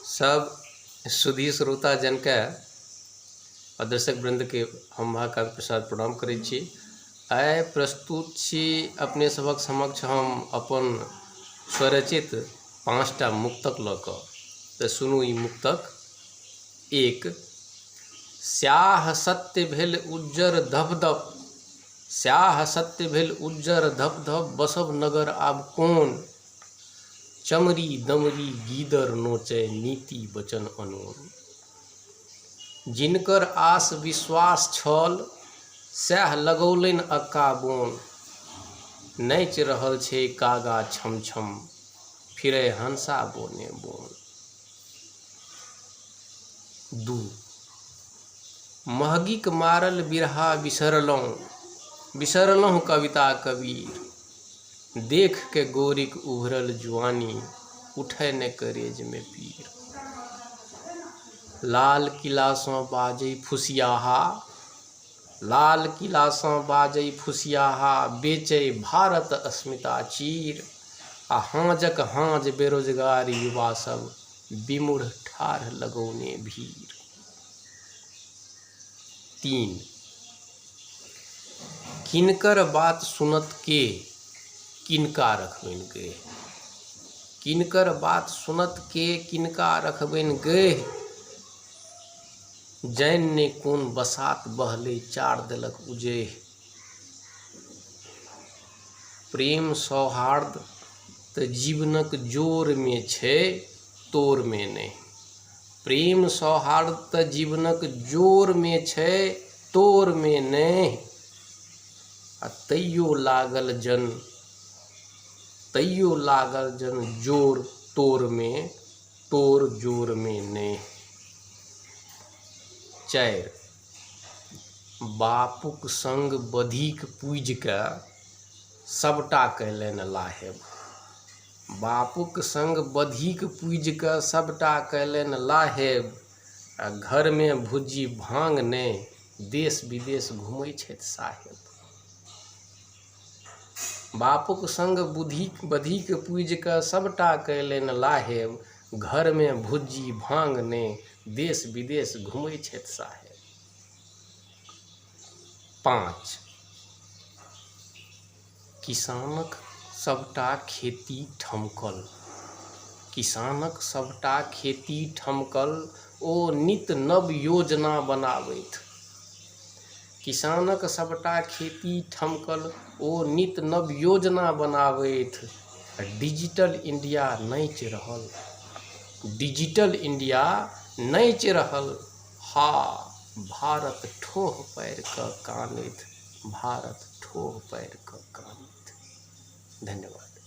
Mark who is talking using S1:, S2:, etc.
S1: सब सुधी श्रोताजनके आ दर्शक वृन्दके हम महाकाव्य प्रसाद प्रणाम करै छी। आइ प्रस्तुत छी अपने सभक समक्ष हम अपन स्वरचित 5टा मुक्तक लऽ कऽ। तऽ सुनू ई मुक्तक। एक, स्याह सत्य भेल उज्जर धप धप, स्याह सत्य भेल उज्जर धप धप, बसब नगर आब कोन, चमरी दमरी गीदर नोचय नीति वचन अनोन। जिनकर आस विश्वास छल सएह लगौलनि अक्का बोन, नाचि रहल छै कागा छम छम फिरय हंसा बोने बोन। 2, महगीक मारल बिरहा बिसरलहुँ, बिसरलहुँ कविता कबीर, देख के गोरीक उभरल जुआनी उठय ने करेजमे पीर। लाल किलासँ बाजै फुसियाहा, लाल किलासँ बाजै फुसियाहा, बेचै भारत अस्मिता चीर, आ हाँजक हाँज बेरोजगार युवा सब विमूढ़ ठाढ़ लगौने भीड़। 3, किनकर बात सुनत के, किनका रखबनि गैह, किनकर बात सुनत के, किनका रखबनि गैह, जानि नहि कोन बसात बहलै चार देलक उजैह। प्रेम सौहार्द तऽ जीवनक जोरमे छै तोरमे नहि, प्रेम सौहार्द तऽ जीवनक जोरमे छै तोरमे नहि, आ तैयो लागल जन, तैयो लागल जन जोर तोरमे, तोर जोरमे नहि। 4, बापूक संग बधिक पूजि कऽ सबटा कयलनि लाहेब, बापूक संग बधिक पूजि कऽ सबटा कयलनि लाहेब, आ घरमे भुज्जी भाँग नहि, देश विदेश घुमै छथि साहेब। बापूक संग बुधिक बधिक पूजि कऽ सबटा कयलनि लाहेब, घरमे भुज्जी भाँग नहि, देश विदेश घुमै छथि साहेब। 5, किसानक सबटा खेती ठमकल, किसानक सबटा खेती ठमकल, ओ नित नव योजना बनाबथि, किसानक सबटा खेती ठमकल, ओ नित नव योजना बनाबथि, डिजिटल इंडिया नाचि रहल, डिजिटल इंडिया नाचि रहल, हा भारत ठोह पारि कऽ कानैत, भारत ठोह पारि कऽ कानैत। धन्यवाद।